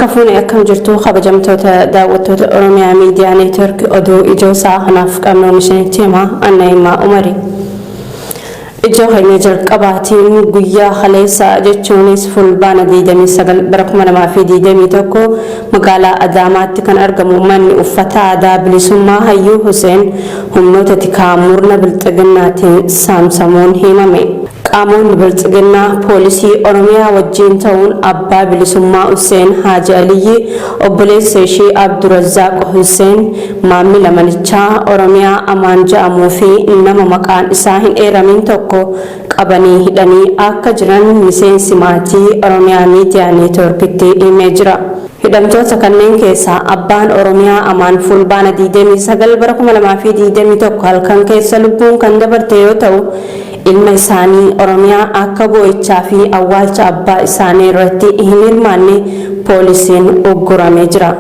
Harka fuune akkam jirtu kabajamtoota daawwattoota Oromiyaa Miidiyaa Neetwork oduu ijoo sa'a kanaaf qabnuun isinitti hima Anna Himaa Umari. Ijoo keenya jalqabaatiin guyyaa kaleessaa jechuunis fulbaana 29 bara 2021 magaalaa Adaamaatti kan argamu manni uffata aadaa bilisummaa Hayyuu Huseen humnoota tikaa murna bilxiginnaatiin saamsamuun himame. Qaamonni Bilxiginnaa poolisii Oromiyaa wajjiin ta'uun abbaa Bilisummaa Husseen Haaji Aliyyii, obboleessa ishii Abdurazzaaq Husseen, maammila manichaa Oromiyaa Amaan ja'amuu fi nama maqaan isaa hin eeramin tokko qabanii hidhanii akka jiran miseensi maatii Oromiyaa Miidiyaa Neetwoorkitti himee jira. Hidhamtoota kanneen keessaa abbaan Oromiyaa Amaan Fulbaana 29 bara 2021 halkan keessa lubbuun kan dabarte yoo ta'u, ilma isaanii Oromiyaa akka boo'ichaa fi awwaalcha abbaa isaanii irratti hin hirmaanne poolisiin ugguramee jira.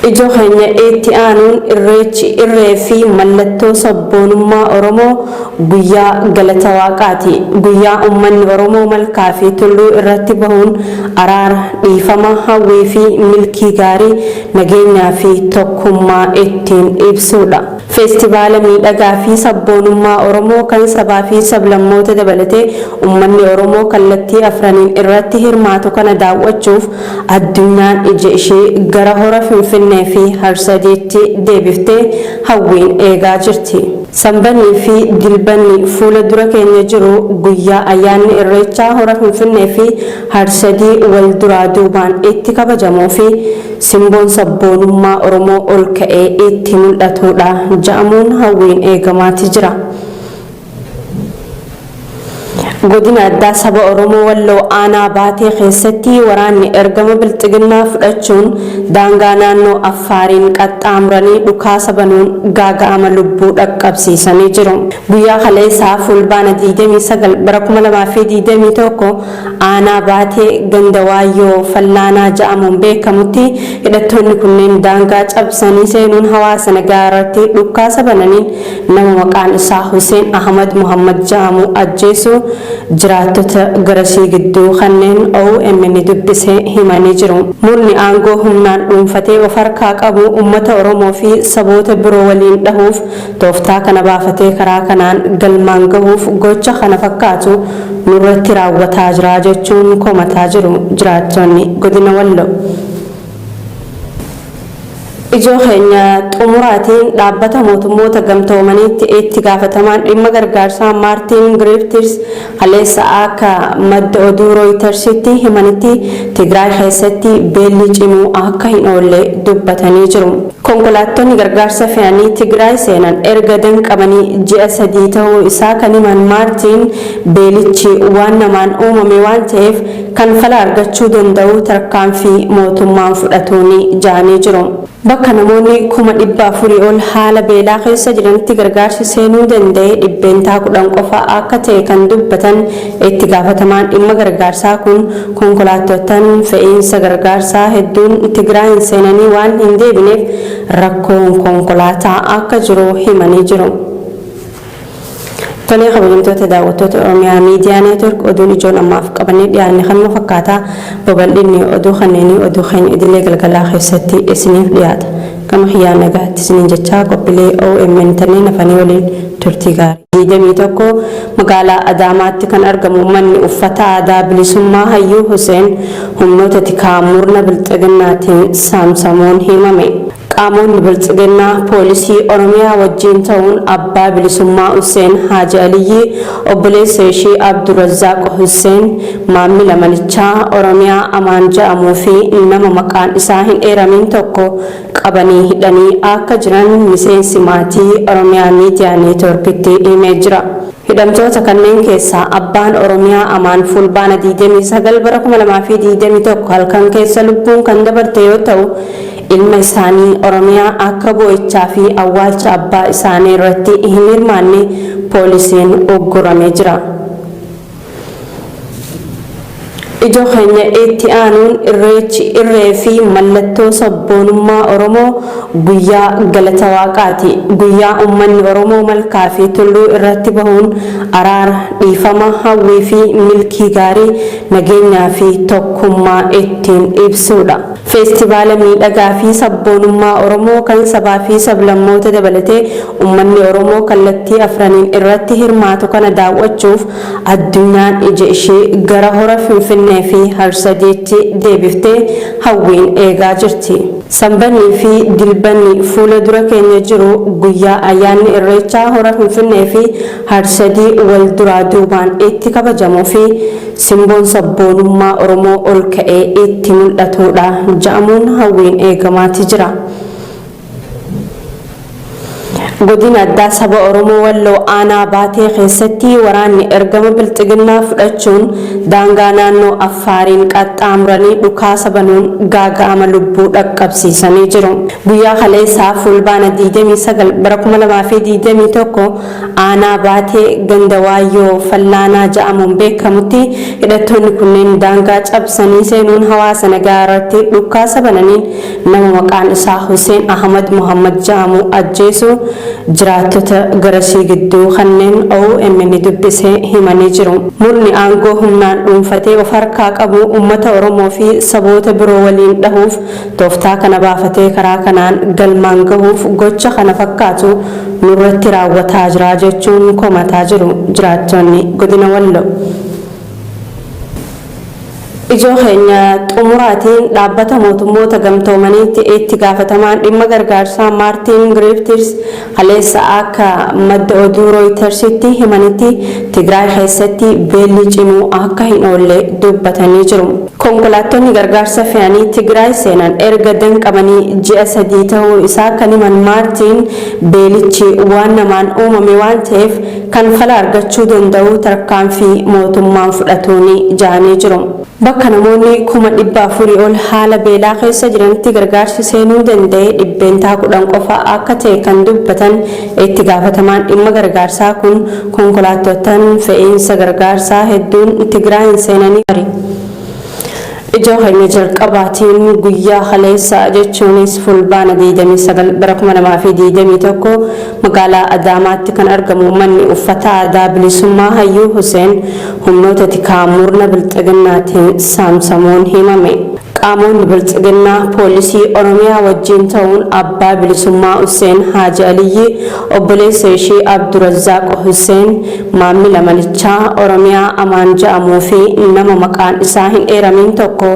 Ijoo keenya itti aanuun Irreechi irree fi mallattoo sabboonummaa Oromoo guyyaa galata Waaqaati. Guyyaa ummanni Oromoo malkaa fi tulluu irratti bahuun araara, dhiifama, hawwii fi milkii gaarii, nageenyaa fi tokkummaa ittiin ibsuudha. Feestivaala miidhagaa fi sabboonummaa Oromoo kan sabaa fi sablammoota dabalatee ummanni Oromoo kallattii afraniin irratti hirmaatu kana daawwachuuf addunyaan ija ishee gara hora Finfinnee fi Harsadiitti deebiftee hawwiin eegaa jirti. Sanbanni fi Dilbanni fuula dura keenya jiru guyyaa ayyaanni Irreechaa hora Finfinnee fi Harsadii wal duraa duubaan itti kabajamuu fi simboon sabboonummaa Oromoo ol ka'ee itti mul'atuudha ja'amuun hawwiin eegamaati jira. Godina Addaa Saba Oromoo Walloo Aanaa Baatee keessatti waraanni ergama Bilxiginnaa fudhachuun daangaa naannoo Affaariin qaxxaamuranii dhukaasa banuun gaaga'ama lubbuu dhaqqabsiisanii jiru. Guyyaa kaleessaa Fulbaana 29 bara 2021 Aanaa Baatee ganda Waayyoo Fallaanaa ja'amuun beekamutti hidhattoonni kunneen daangaa cabsanii seenuun hawaasa nagaa irratti dhukkaasa bananiin nama maqaan isaa Huseen Ahmad Muhammad ja'amu ajjeesuu jiraattota garasii gidduu kanneen OMN dubbise himanii jiru. Murni aangoo humnaan dhuunfatee of harkaa qabu ummata Oromoo fi saboota biroo waliin dhahuuf tooftaa kana baafatee karaa kanaan galmaan gahuuf gocha kana fakkaatu nurratti raawwataa jira jechuun komataa jiru jiraattonni godina Walloo. Ijoo keenya xumuraatiin dhaabbata mootummoota gamtoomaniitti itti gaafatamaan dhimma gargaarsaa Maartiin Giriiftirs kaleessa akka madda oduu Rooyitersitti himanitti Tigraay keessatti beelli cimuu akka hin oolle dubbatanii jiru. Konkolaattonni gargaarsa fe'anii Tigraay seenan erga danqamanii ji'a 3 ta'uu isaa kan himan Maartiin, beelichi waan namaan uumame waan ta'eef kan fala argachuu danda'u tarkaanfii mootummaan fudhatuuni ja'anii jiru. Bakka namoonni 400,000 ol haala beelaa keessa jiranitti gargaarsi seenuu danda'e 10% qofa akka ta'e kan dubbatan itti gaafatamaan dhimma gargaarsaa kun, Konkolaattottan fe'iinsa gargaarsaa hedduun Tigraayin seenanii waan hin deebineef rakkoon konkolaataa akka jiru himanii jiru. Tolee kabajamtoota daawwattoota Oromiyaa Miidiyaa Neetwork oduun ijoon ammaaf qabannee dhiyaanne kanuma fakkaata. Babal'inni oduu kanneenii oduu keenya idilee galgalaa keessatti isiniif dhiyaata. Gama kiyyaan nagaatti isiniin jechaa qophiilee OMN tanneen hafanii waliin turtii gaarii. 21 magaalaa Adaamaatti kan argamu manni uffata aadaa Bilisummaa Hayyuu Huseen humnoota tikaa murna Bilxiginnaatiin saamsamuun himame. Qaamonni Bilxiginnaa poolisii Oromiyaa wajjiin ta'uun abbaa Bilisummaa Husseen Haaji Aliyyii, obboleessa ishii Abdurazzaaq Husseen, maammila manichaa Oromiyaa Amaan ja'amuu fi nama maqaan isaa hin eeramin tokko qabanii hidhanii akka jiran miseensi maatii Oromiyaa Miidiyaa Neetwoorkitti himee jira. Hidhamtoota kanneen keessaa abbaan Oromiyaa Amaan Fulbaana 29 bara 2021 halkan keessa lubbuun kan dabarte yoo ta'u, ilma isaanii Oromiyaa akka boo'ichaa fi awwaalcha abbaa isaanii irratti hin hirmaanne poolisiin ugguramee jira. Ijoo keenya itti aanuun Irreechi irree fi mallattoo sabboonummaa Oromoo guyyaa galata Waaqaati. Guyyaa ummanni Oromoo malkaa fi tulluu irratti bahuun araara, dhiifama, hawwii fi milkii gaarii, nageenyaa fi tokkummaa ittiin ibsuudha. Feestivaala miidhagaa fi sabboonummaa Oromoo kan sabaa fi sablammoota dabalatee ummanni Oromoo kallattii afraniin irratti hirmaatu kana daawwachuuf addunyaan ija ishee gara hora Finfinnee fi Harsadiitti deebiftee hawwiin eegaa jirti. Sanbannii fi Dilbanni fuula dura keenya jiru guyyaa ayyaanni Irreechaa hora Finfinnee fi Harsadii wal duraa duubaan itti kabajamuu fi simboon sabboonummaa Oromoo ol ka'ee itti mul'atuudha ja'amuun hawwiin eegamaati jira. Godina Addaa Saba Oromoo Walloo Aanaa Baatee keessatti waraanni ergama Bilxiginnaa fudhachuun daangaa naannoo Affaariin qaxxaamuranii dhukaasa banuun gaaga'ama lubbuu dhaqqabsiisanii jiru. Guyyaa kaleessaa Fulbaana 29 bara 2021 Aanaa Baatee ganda Waayyoo Fallaanaa ja'amuun beekamutti hidhattoonni kunneen daangaa cabsanii seenuun hawaasa nagaa irratti dhukkaasa bananiin nama maqaan isaa Huseen Ahmad Muhammad ja'amu ajjeesuu jiraattota garasii gidduu kanneen OMN dubbise himanii jiru. Murni aangoo humnaan dhuunfatee of harkaa qabu uummata Oromoo fi saboota biroo waliin dhahuuf tooftaa kana baafatee karaa kanaan galmaan gahuuf gocha kana fakkaatu nurratti raawwataa jira jechuun komataa jiru jiraattonni godina Walloo. Ijoo keenya xumuraatiin dhaabbata mootummoota gamtoomaniitti itti gaafatamaan dhimma gargaarsaa Maartiin Giriiftirs kaleessa akka madda oduu Rooyitersitti himanitti Tigraay keessatti beelli cimuu akka hin oolle dubbatanii jiru. Konkolaattonni gargaarsa fe'anii Tigraay seenan erga danqamanii ji'a 3 ta'uu isaa kan himan Maartiin beelichi waan namaan uumame waan ta'eef kan fala argachuu danda'u tarkaanfii mootummaan fudhatuuni ja'anii jiru. Bakka namoonni 400,000 ol haala beelaa keessa jiranitti gargaarsi seenuu danda'e 10% qofa akka ta'e kan dubbatan itti gaafatamaan dhimma gargaarsaa kun konkolaattotan fe'iinsa gargaarsaa hedduun Tigraayin seenanii Ijoo keenya jalqabaatiin guyyaa kaleessaa jechuunis Fulbaana 29 bara 2021 magaalaa Adaamaatti kan argamu manni uffata aadaa Bilisummaa Hayyuu Huseen humnoota tikaa murna Bilxiginnaatiin saamsamuun himame. Qaamonni Bilxiginnaa poolisii Oromiyaa wajjin ta'uun abbaa Bilisummaa Huseen Haaji Aliyyii, obboleessa ishii Abdurazzaaq Huseen, maammila manichaa Oromiyaa Amaan ja'amuu fi nama maqaan isaa hin eeramin tokko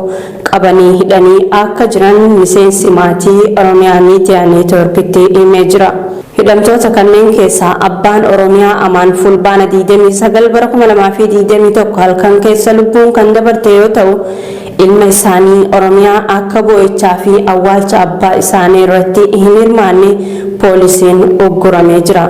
qabanii hidhanii akka jiran miseensi maatii Oromiyaa Miidiyaa Neetwoorkitti himee jira. Hidhamtoota kanneen keessaa abbaan Oromiyaa Amaan Fulbaana 29 bara 2021 halkan keessa lubbuun kan dabarte yoo ta'u, ilma isaanii Oromiyaa akka boo'ichaa fi awwaalcha abbaa isaanii irratti hin hirmaanne poolisiin ugguramee jira.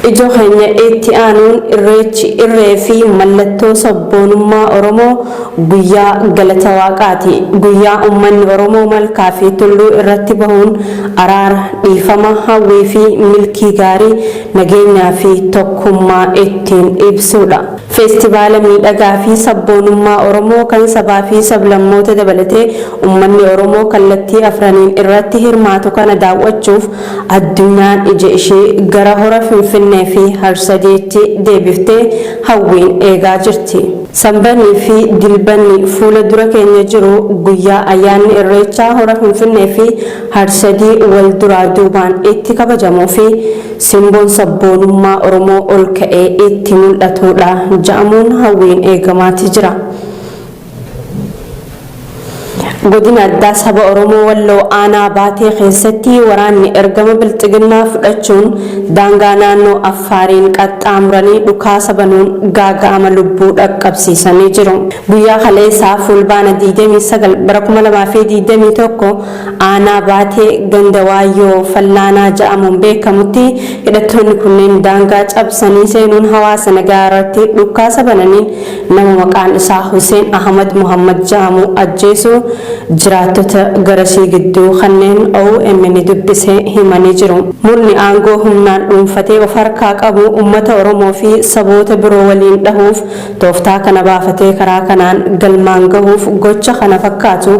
Ijoo keenya itti aanuun Irreechi irree fi mallattoo sabboonummaa Oromoo guyyaa galata Waaqaati. Guyyaa ummanni Oromoo malkaa fi tulluu irratti bahuun araara, dhiifama, hawwii fi milkii gaarii, nageenyaa fi tokkummaa ittiin ibsuudha. Feestivaala miidhagaa fi sabboonummaa Oromoo kan sabaa fi sablammoota dabalatee ummanni Oromoo kallattii afraniin irratti hirmaatu kana daawwachuuf addunyaan ija ishee gara hora Finfinnee fi Harsadiitti deebiftee hawwiin eegaa jirti. Sanbannii fi Dilbanni fuula dura keenya jiru guyyaa ayyaanni Irreechaa hora Finfinnee fi Harsadii wal duraa duubaan itti kabajamuu fi simboon sabboonummaa Oromoo ol ka'ee itti mul'atuudha ja'amuun hawwiin eegamaati jira. Godina Addaa Saba Oromoo Walloo Aanaa Baatee keessatti waraanni ergama Bilxiginnaa fudhachuun daangaa naannoo Affaariin qaxxaamuranii dhukaasa banuun gaaga'ama lubbuu dhaqqabsiisanii jiru. Guyyaa kaleessaa Fulbaana 29 bara 2021 Aanaa Baatee ganda Waayyoo Fallaanaa ja'amuun beekamutti hidhattoonni kunneen daangaa cabsanii seenuun hawaasa nagaa irratti dhukaasa bananiin nama maqaan isaa Huseen Ahmad Muhammad ja'amu ajjeesuu jiraattota garasii gidduu kanneen OMN dubbise himanii jiru. Murni aangoo humnaan dhuunfatee of harkaa qabu uummata Oromoo fi saboota biroo waliin dhahuuf tooftaa kana baafatee karaa kanaan galmaan gahuuf gocha kana fakkaatu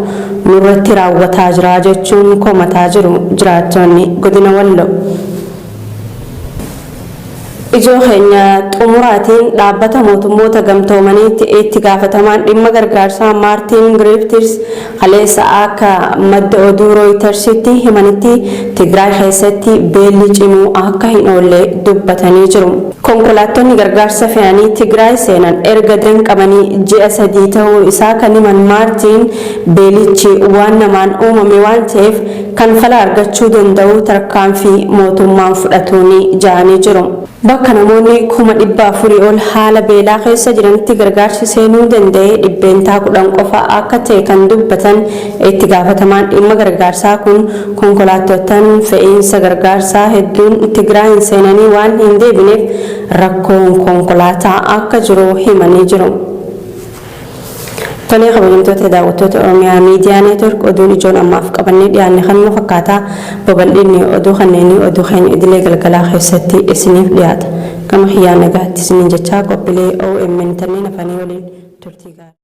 nurratti raawwataa jira jechuun komataa jiru jiraattonni godina Walloo. Ijoo keenya xumuraatiin dhaabbata mootummoota gamtoomaniitti itti gaafatamaan dhimma gargaarsaa Maartiin Giriiftis kaleessa akka madda oduu Rooyitersitti himanitti Tigraay keessatti beelli cimuu akka hin oolle dubbatanii jiru. Konkolaattonni gargaarsa fe'anii Tigraay seenan erga danqamanii ji'a 3 ta'uu isaa kan himan Maartiin beelichi waan namaan uumame waan ta'eef kan fala argachuu danda'u tarkaanfii mootummaan fudhatuuni ja'anii jiru. Bakka namoonni 400,000 ol haala beelaa keessa jiranitti gargaarsi seenuu danda'e 10% qofa akka ta'e kan dubbatan itti gaafatamaan dhimma gargaarsaa kun konkolaattotaan fe'iinsa gargaarsaa hedduun Tigraayin seenanii waan hin deebineef rakkoon konkolaataa akka jiru himanii jiru. Tolee kabajamtoota daawwattoota Oromiyaa Miidiyaa Neetwork oduun ijoon ammaaf qabannee dhiyaanne kanuma fakkaataa babal'inni oduu kanneenii oduu keenya idilee galgalaa keessatti isiniif dhiyaata. Gama kiyyaa nagaatti isiniin jechaa qophiilee OMN kanneen hafanii waliin turtii gaarii.